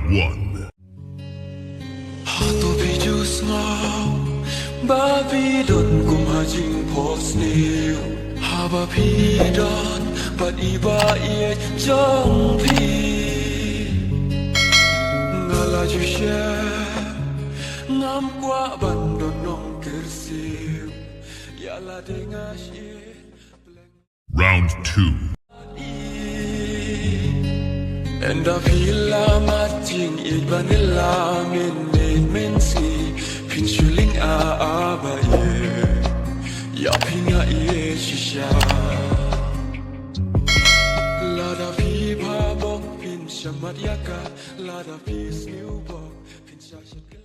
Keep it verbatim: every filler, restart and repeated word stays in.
One. Hato phi ju sngew ba phi don kum ha jingphohsniew haba phi don bad i ba ïeit jong phi? Nga la ju shem, ngam kwah ban don nongkyrsiew. Ïa lade nga shem. Round two. Ynda phi la mad jingïeit ban ïalam mynmiet mynsngi, phin shu lyngngoh ba ïeit ïa phi nga ïeit shisha. Lada phi bha bok phin shamat ïa ka, lada phi sniew bok phin shah shet ka.